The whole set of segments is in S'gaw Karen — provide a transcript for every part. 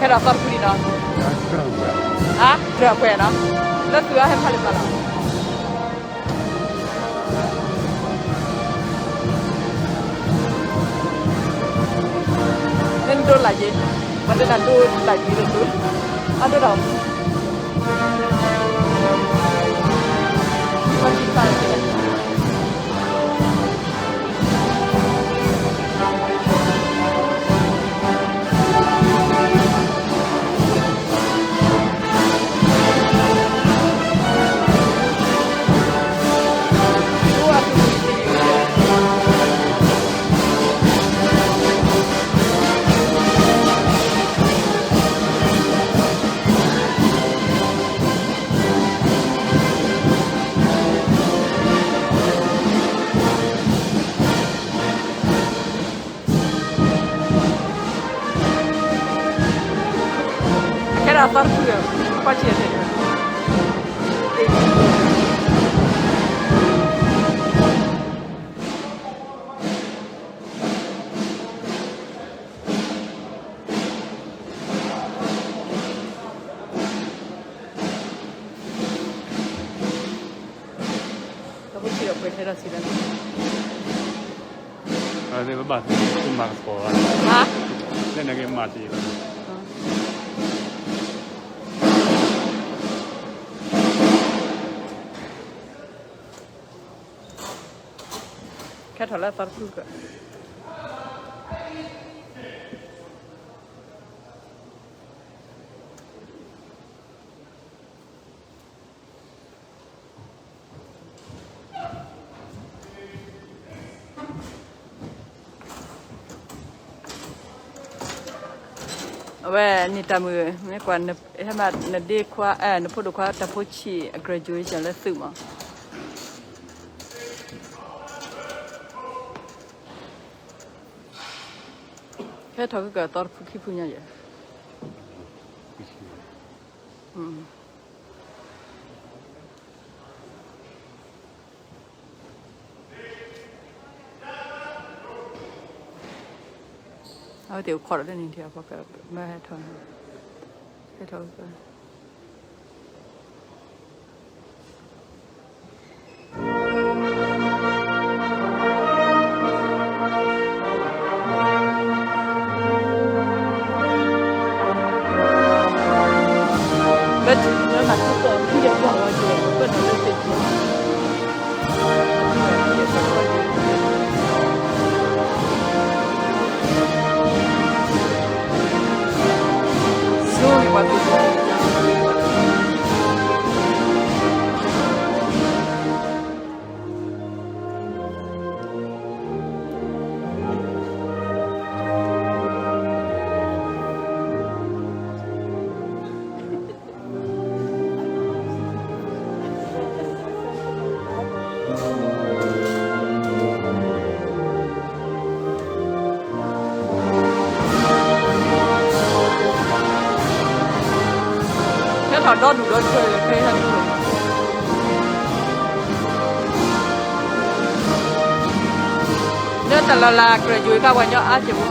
ဟဲဒီးသီတဖုန့ၣ်နီၤ, အါ, ကြၢးပှဲၤနီၤ, လၢသုးအဟဲဖးလၢၤဘၣ်လီၤ. နဒိလၢယ့, ပှၤတဲနဒိလၢယ့ဒိၣ်ဒိၣ်, အဒိၣ်ဒီး ခဲဒီးသီတဖုဒီး ကွၢ်ထံၣ်အီၤ, သီတဖုဒီးပှဲၤထဲဒီးစံးလၢ ဘၣ်သ့ၣ်မၤကပီၤဘၣ်, လၢနကမၤတ့ၢ်ဘၣ်. ခဲထီၣ်လၢသီတဖုက အဝဲန့ၣ်တၢ်မုာ် မ့ၢ်ကွၢ် ဟဲမးနဒ့ခွါ နဖိဒိၣ်ခွါတၢ်ဖိဆံးအ graduation လၢသုးမး, ဟဲထီၣ်ကကသီတဖုခံဖုညါယဲၢ်. အဝဲသ့ၣ်အိၣ်ခိးဒီးလၢန့ၣ်ထံၣ်အဖီက မ့ၢ်ဟဲထီၣ်န့ၣ် ဟဲထီၣ် ဟဲထီၣ်ဒီဒူၣ်ဒီထၢ ဖဲဟဲထီၣ် လၢတၢ်လီၤလးကြၢးယိၤကါပှၤညီအါကဲပူၤ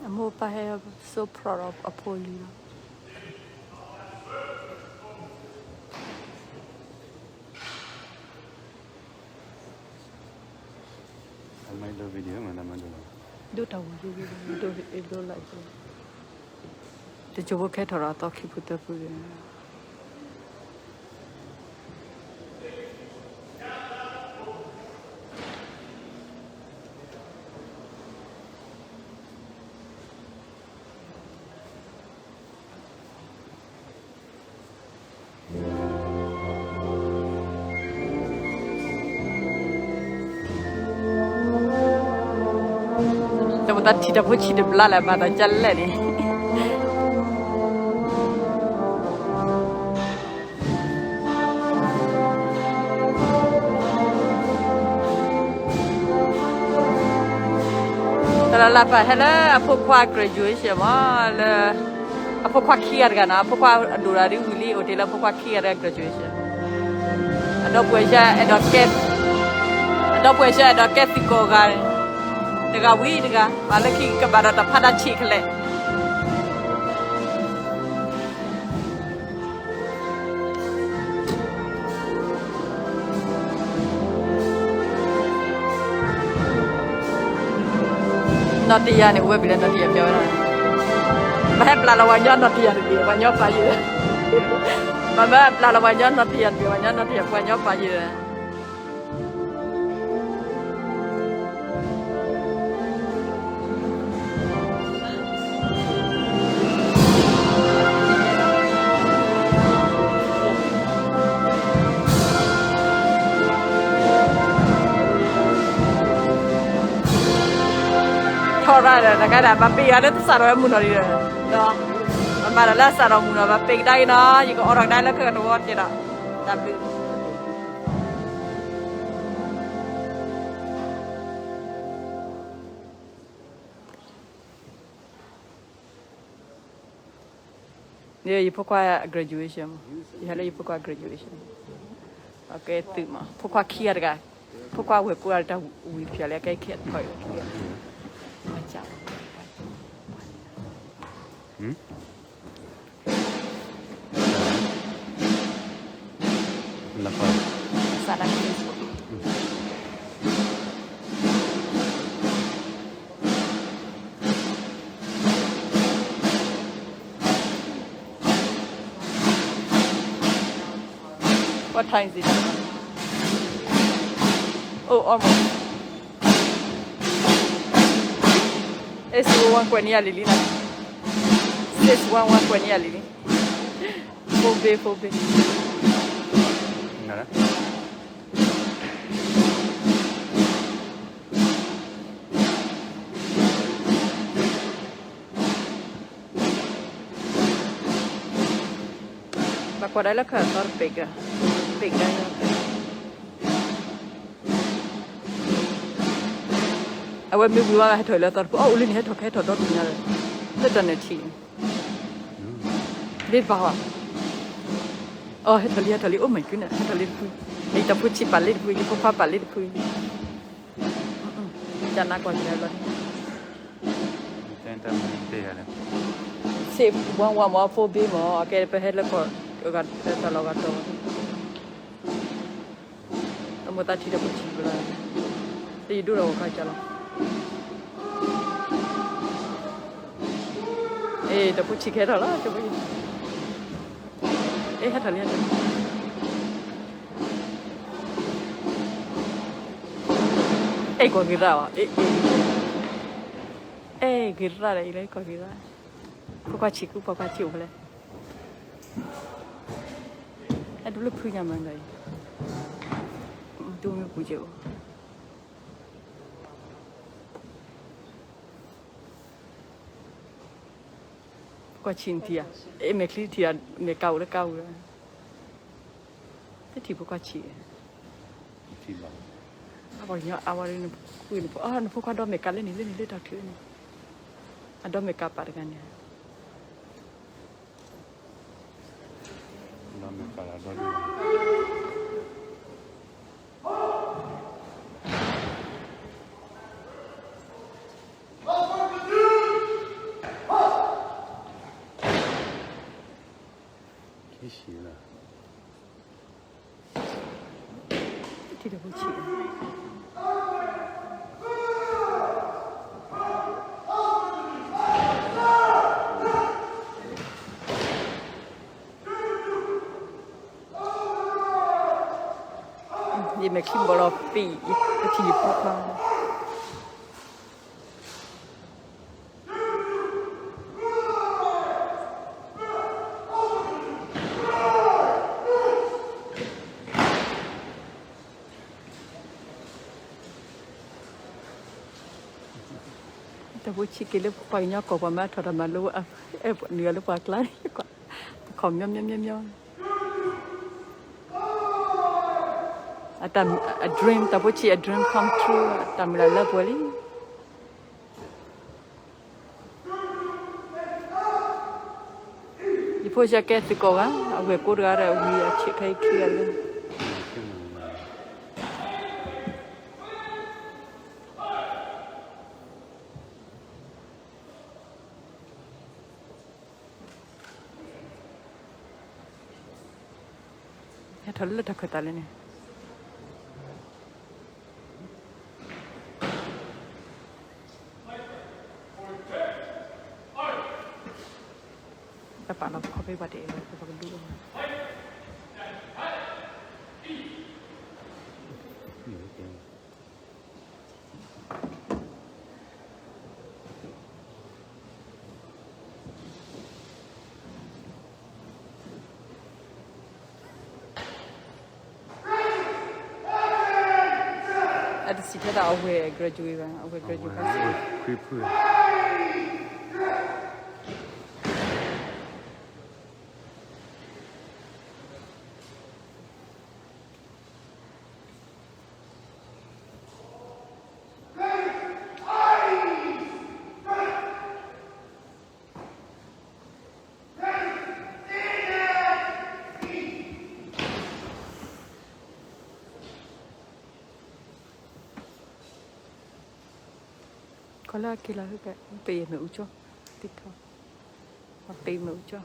အမိၢ်ပၢ်ဟဲ so proud of အဖိလံလီၤ. ဒိၣ်တၢ်ဝဲ ဒိၣ်လၢ်က့ၤ. တကၠိဖိခဲထီၣ်ဒီးအသီခံဖုသၢဖုန့ၣ် တၢ်ဖိသၣ်ထံတၢ်ဖိဆံးတဘျါလၢအဘၣ်သးကလဲၣ်န့ၣ် တၢ်လၢလၢပာ်ဟဲလၢအဖိခွါ graduation မး လၢ အဖိခွါခံဂၤတဂၤနီၤ အဖိခွါအဒိၣ်တဂၤဒ်ဝံၤလံ အိၣ်တ့ၢ်လၢအဖိခွါခံဂၤတဂၤ graduation အဒီပုၢ်ဝဲၢ်ဆံးအဲၣ်ဒိးကဲ အဒီပုၢ်ဝဲၢ်ဆံးအဲၣ်ဒိးကဲသုးကိးဂၤန့ၣ် တဂၤဝံၤတဂၤ ပှၤလၢခံကဘၣ်ဒီးတၢ်ဖးတၢ်ဆံးခဲလၢာ် နီၢ်တယၢ်န့ၣ် အိၣ်ဝဲဖဲလဲၣ် နီၢ်တယၢ်ပျဲဝဲဒၣ်, ပဟဲပျၢ်လီၤပှၤညီနီၢ်တယၢ်တဘ့ၣ် ပှၤညီပာ်ယဲၢ်, ပမ့ၢ်ပျၢ်လီၤပှၤညီနီၢ်တယၢ်တဘ့ၣ် ပှၤညီနီၢ်တယၢ် ပှၤညီပာ်ယဲၢ် ထီၣ်ရၣ်ဒီး တကးဒၣ် ပှၤပ့ၤဂၤလၢတစးထီၣ်ဝဲမုၢ်နီၢ်ဒံးဒီး, ပမၤဒီးလၢအစးထီၣ်မုၢ်နီၢ် ပှၤပ့ၤကဒါက့ၤနီၤ ယကအိးထီၣ်ကဒါလၢခဲကတဝီတက့ၢ်ဒီး, တၢ်ဘျုး ယဖိခွါ graduation မး, ယဟဲလၢယဖိခွါ graduation, အကဲသုးမး ဖိခွါခံဂၤတဂၤ, ဖိခွါဝဲၢ်ကိးဂၤတၢ်ဝံၤဖျါလၢအကဲခဲ What time is it? Oh, almost. It's one ကွဲးန့ၢ်ယၤလံလံနီၤ. Six one one ကွဲးန့ၢ်ယၤလံလံ. Four bay, four bay. ဘၣ်ကွၢ်ဒၣ်လၢခါသီတပ့ၤက, ပ့ၤကဒါလၢ အဝဲမ့ၢ်ဝံၤဝဲဟဲထီၣ်လၢသီတဖု, အိၣ်လံန့ၣ် ဟဲထီၣ်ကဟဲထီၣ်ဒီတနံၤညါဒီး, လၢတၢ်နၢၤထံန့ၣ်, လ့တဘၣ်ဝဲ, အိ ဟဲထီၣ်လံ ဟဲထီၣ်လံ အိ my goodness န့ၣ် ဟဲထီၣ်လံတဖု, အံၤတၢ်ဖိဆံးပာ်လံတဖု ယဖိခွါပာ်လံတဖု, ကနၣ်ကွၢ်ကဒါလီၤန့ၣ် စ့ၣ်ဝါဝါမ့ၢ် four bay မ့ၢ် အကဲပဟဲလၢကီၢ် တၢ်လီၢ်ဂၤတီၤ, တမိၢ်သးထံတၢ်ဖိဆံးဘျါ, တယဒိၣ်ဒီးဂီၤခါကလီၤ, အ့ တၢ်ဖိဆံးကဟဲထီၣ်လီၤ, အ့ ဟဲထီၣ်လံ ဟဲထီၣ်လံ, အဲၣ်ကွၢ်က့ၤသးအီၤ, အဲၣ်ကွၢ်က့ၤသးဒီး အံၤလၢကွၢ်က့ၤသး, ဖိခွါဆံးကူ ဖိခွါဆံးအိၣ်ဖဲလဲၣ်, အဲၣ်ဒိးလၢဖုညါမးဒီးအံၤ, ဒိၣ်မ့ၢ်ပူၤက့ၤအိၣ် ဖိခွါဆံးနထံၣ်ဧါ, အဲၣ်မဲာ်ချံထံၣ်ဧါ, မဲာ်ကါအိၣ်လၢကါပူၤ, တထံၣ်ဖိခွါဆံး, အဝဲညီအဝဲနဖိခွါဒီးမဲာ်ကါလၢန့ၣ်လၢန့ၣ်လၢတၢ်ထုးန့ၣ်, အဒီမဲာ်ကါပာ်တဂၤန့ၣ် ထံၣ်တၢ်ဖိဆံး, ယမဲာ်ချံဘီလီၤပံာ်, ယထံၣ်ယဖိခွါ တၢ်ဖိဆံးက့ၤလၢပှၤကညီကီၢ် ပှၤမၤထီၣ်တၢ်မၤလိ အဲၣ်နုာ်လၢပှၤကျါန့ၣ် ခိးမညီမညီမညီ, အ dream တၢ်ဖိဆံးအ dream come true တၢ်မုၢ်လၢ်လၢပှဲၤလံ. ယဖိဆံးကဲသုးကိးဂၤ, အဝဲၢ်ကိတဂၤဒီး ဝံၤအဆံးခဲအံၤခံဂၤလၢ ဟဲထီၣ်လၢတၢ်ခၢၣ်သးလၢန့ၣ်, တၢ်ပာ်လီၤခီဖဲပှၤတအဲၣ်လီၤ ပကဒုးအီၤ အတစံးထဲဒၣ်အဝဲၢ် graduate ဘၣ်, အဝဲၢ် graduate ဘၣ်စ့ၢ်, ခီလၢအက့ၤလီၤဟဲကဲ ပ့ၤမ့ၣ်အူကၠီ, သံထီၣ်, ပ့ၤမ့ၣ်အူကၠီ.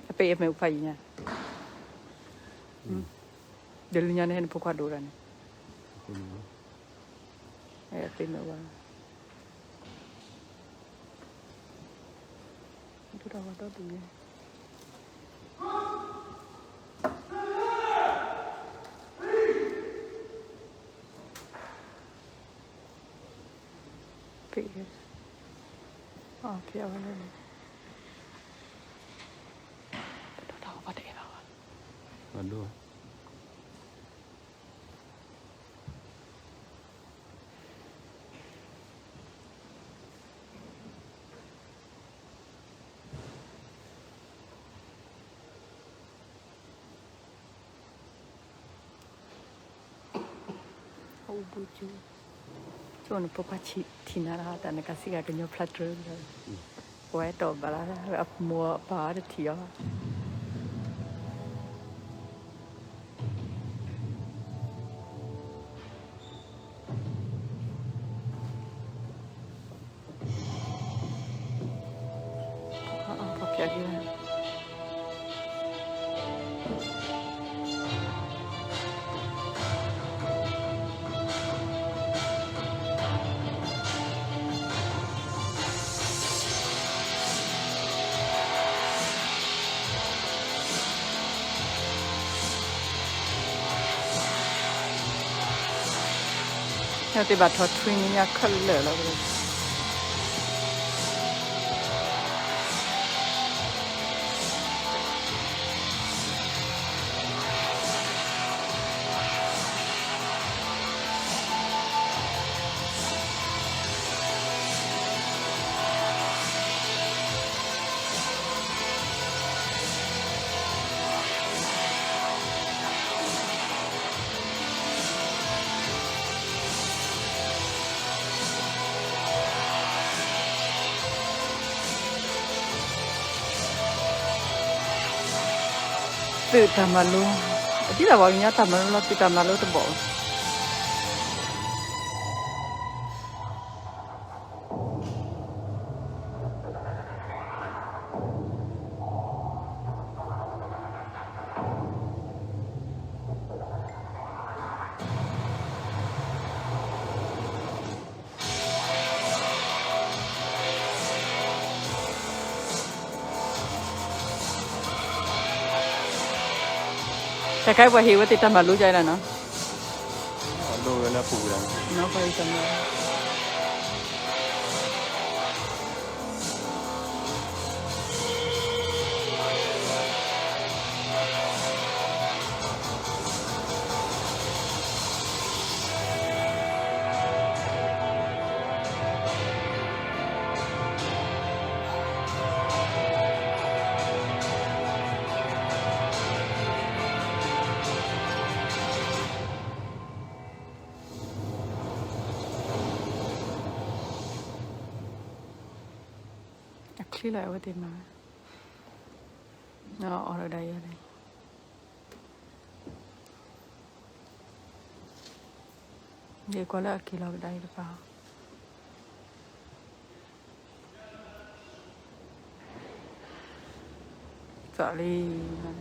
အပ့ၤအမ့ၣ်အူဖးယံၤညါ, ဒီးလၢညါန့ၣ် ဟဲနဖိခွါဒိၣ်တၢ်န့ၣ်, အပ့ၤမ့ၣ်အူဝဲ, ဒိၣ်တၢ်ဝဲဒီဒူၣ်န့ၣ် ဖဲ, ဖဲအဝဲန့ၣ်, ပဒိၣ်တၢ်ဝဲပှၤတအဲၣ်ဘၣ်ဝဲ, ပဒိၣ် အိၣ်ဘူးကၠူ, ကၠိနဖိခွါထံၣ်နၤဒီး တၢ်နကစံးဂၤကညီဖျါတြၢၤလီၤ, ပဝဲတီၢ်ဘၣ်လၢ အမိၢ်အပၢ်အီၤတထံၣ်အီၤ တၢ်သ့ၣ်ဘၣ်ထီၣ်ထွံၣ်န့ၣ် ညါခဲလၢာ်လီၤ. သုးတၢ်မၤလိ, အဒ်သိးပှၤကညီတၢ်မၤလိလီၤ သုးတၢ်မၤလိတဘီၣ်. တၢ်ခါအံၤပှၤဟ့ၣ်ဝဲသ့ၣ်တၢ်မၤလိယါအံၤလီၤနီၤ, အဒိဝဲလၢပူၤကွံာ်လီၤ. အချံလီၤအဝဲသ့ၣ်မၤ, အီၣ်ဒီးဒၣ်ယၤန့ၣ်, ယကွၢ်လၢအက့ၤလီၤကဒါအံၤတပၤ, သးလံ,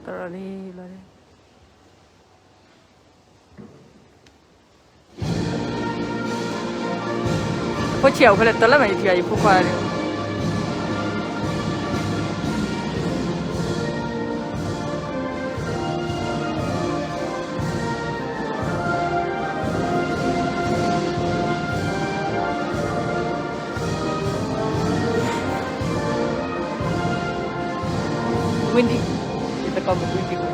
သးလံလီၤ. ဖိဆံးအအိၣ်ဖဲလဲၣ် တလၢမး ယထံၣ်ယဖိခွါန့ၣ် Windy, ယတကိးမုၣ် Windy ဝဲ.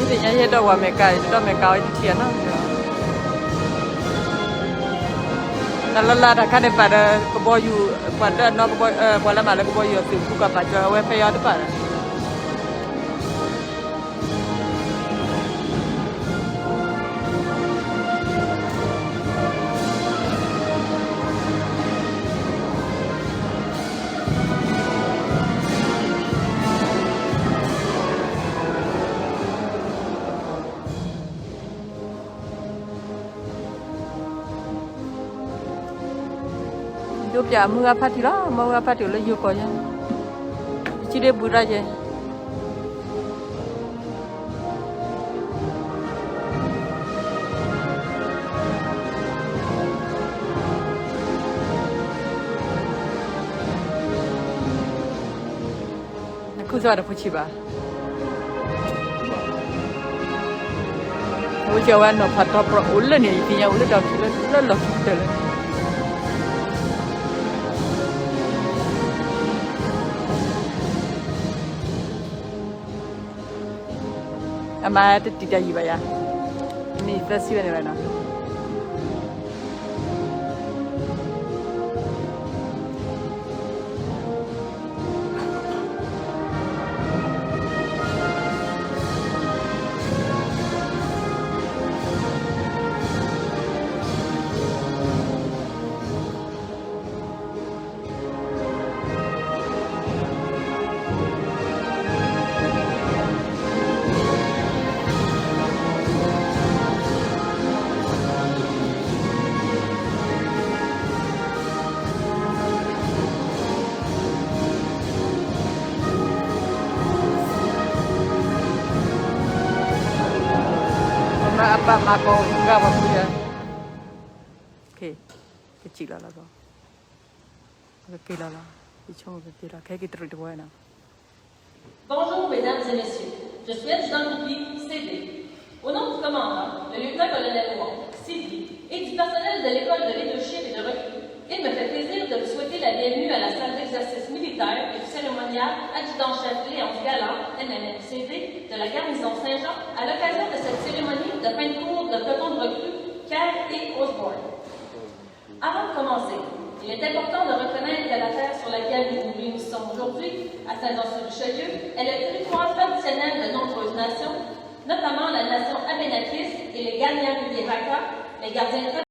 မ့ၢ်သ့ၣ်ညါယဲဒီးဝဲအမဲရကၤ ယတဒီးအမဲရကၤဝဲယတထံၣ်အနီတမံၤလီၤ. တၢ်လၢ်လၢ်တၢ်ခါန့ၣ် ပာ်ဒီးကဘီယူၤ ပှၤလၢအနီၢ်ကဘီ ပှၤလၢမၤလၢကဘီယူၤအသုး ပူၤကွၢ်ပာ်စၢၤဝဲဖဲယီၤတပာ်ဒီး ယိပၠးမုၢ်ဂၤဖးထံလီၤ မုၢ်ဂၤဖးထံလၢယိၤကီၢ်ယဲ ယထံၣ်ဒ့ဘုးတၢ်ယဲ နခူၣ်စၢ်ဒီးဖိဆံးဘၣ် အဝဲကဲဝဲနီၢ်ဖးထီပြိးအိၣ်လၢန့ၣ် ယသ့ၣ်ညါအိၣ်လၢဒီးခံလၢလီၢ်ခံကတၢၢ်လၢ အမါတတံာ်တၢ်ယံာ်ဘၣ်ယၤ, မ့ၢ်သၢဆံဝဲန့ၣ်ဘၣ်နီၤ. မ့ၢ်အဘၣ်မၤကီးဂၤဝဲဖုယၤ, ကစံၣ်လီၤလီၤ, ကက့ၤလီၤလီၤ, ယဆိကမိၣ်ကက့ၤလီၤ ခဲက့ၤတရံးတဝဲနီၤ. Bonjour, mesdames et messieurs. Je suis adjudant Ruby, C D. Au nom du commandant, le lieutenant-colonel Wong, C D, et du personnel de l'école de leadership et de recrues, il me fait plaisir de vous souhaiter la bienvenue à la salle d'exercice militaire et du cérémonial adjudant-chef Léonce Galland, M M M C D, de la garnison Saint-Jean, à l'occasion de cette cérémonie de fin de cours de peloton de recrues Kerr et Osborne. Avant de commencer, Il est important de reconnaître que la terre sur laquelle nous nous réunissons aujourd'hui, à Saint-Jean-sur-Richelieu, est le territoire traditionnel de nombreuses nations, notamment la nation Abénaquis et les Kanien'kehá:ka, les gardiens